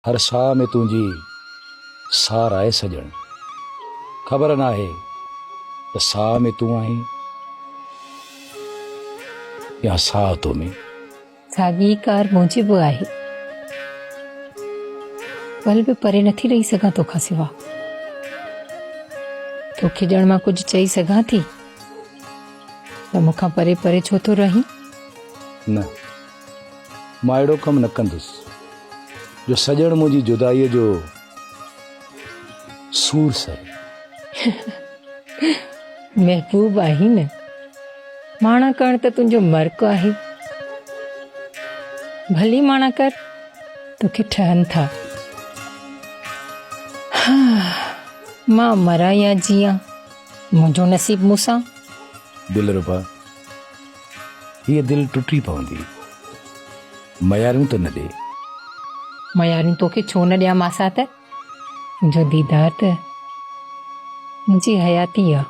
هر ساهه ۾ تنهنجي سار آهي سڄڻ. خبر ناهي ته ساهه ۾ تون آهين يا ساهه تو ۾. ساڳي ئي ڪار منهنجي به آهي. پل به پري نٿي رهي سگهان توکان سوا. توکي ڄڻ مان ڪجهه چئي سگهان ٿي ته مون کان پري پري ڇو ٿو رهين؟ نه، مان اهڙو ڪم نه ڪندس. جو سڄڻ منهنجي جدائيء جو سور سهي. محبوب آهين نه، ماڻا ڪرڻ ته تنهنجو مرڪ آهي. ڀلي ماڻا ڪر، توکي ٺهن ٿا. مان مران يا جيئان، منهنجو نصيب مون سان. دلربا، هيء دل ٽٽي پوندي. مياريون ته نه ڏي. مياريون توکي ڇو نه ڏيان ماسات؟ تنهنجو ديدار ته منهنجي حياتي آ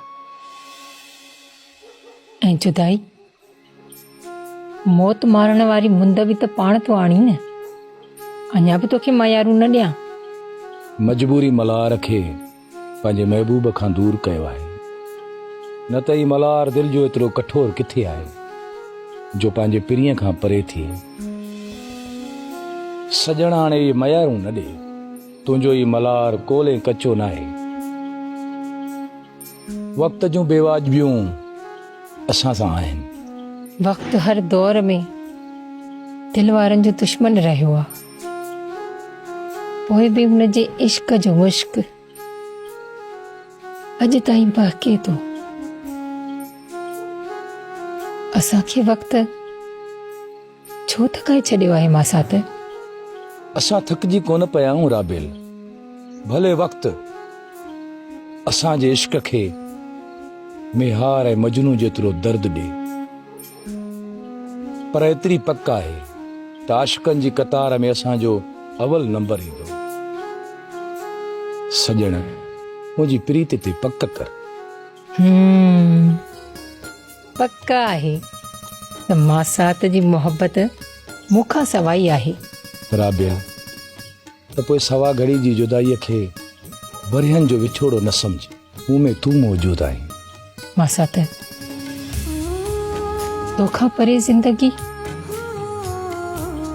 ۽ جدائي موت مارڻ واري مند به ته پاڻ ٿو آڻين نه. اڃا به توکي ميارون نه ڏيان. مجبوري ملهار کي پنهنجي محبوب کان دور ڪيو آهي. نه ته هي ملهار دل جو ايترو ڪٺور ڪٿي آهي جو پنهنجي پرينء کان پري ٿئي. سڄڻ هاڻي اهي ميارون نه ڏي. تنهنجو هي ملهار ڪول ۽ ڪچو ناهي. وقت جون بيواجبيون اسان سان آهن. وقت هر دور ۾ دل وارن جو دشمن رهيو آ. پوء به هن جي عشق جو مشڪ اڄ تائين ٻهڪي ٿو. اسان کي وقت ڇو ٿڪائي ڇڏيو آهي ماسات؟ اسان ٿڪجي ڪونه پيا آهيون رابيل. ڀلي وقت اسان جي عشق کي ميهار ۽ مجنون جيترو درد ڏي. پر ايتري پڪ آهي ته عاشقن جي قطار ۾ اسان جو اول نمبر ايندو. سڄڻ منهنجي پريت تي پڪ ڪر. هم، پڪ آهي ته ماسات جي محبت مون کان سوائي آهي. رابعه، ته پوء سوا گهڙي جي جدائيء کي ورهين جو وڇوڙو نه سمجهه. مون ۾ تون موجود آهين. ماسات، توکان پري زندگي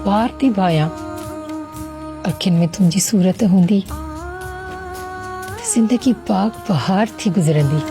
بار ٿي ڀانيان. اکين ۾ تنهنجي صورت هوندي ته زندگي باغ بهار ٿي گذرندي.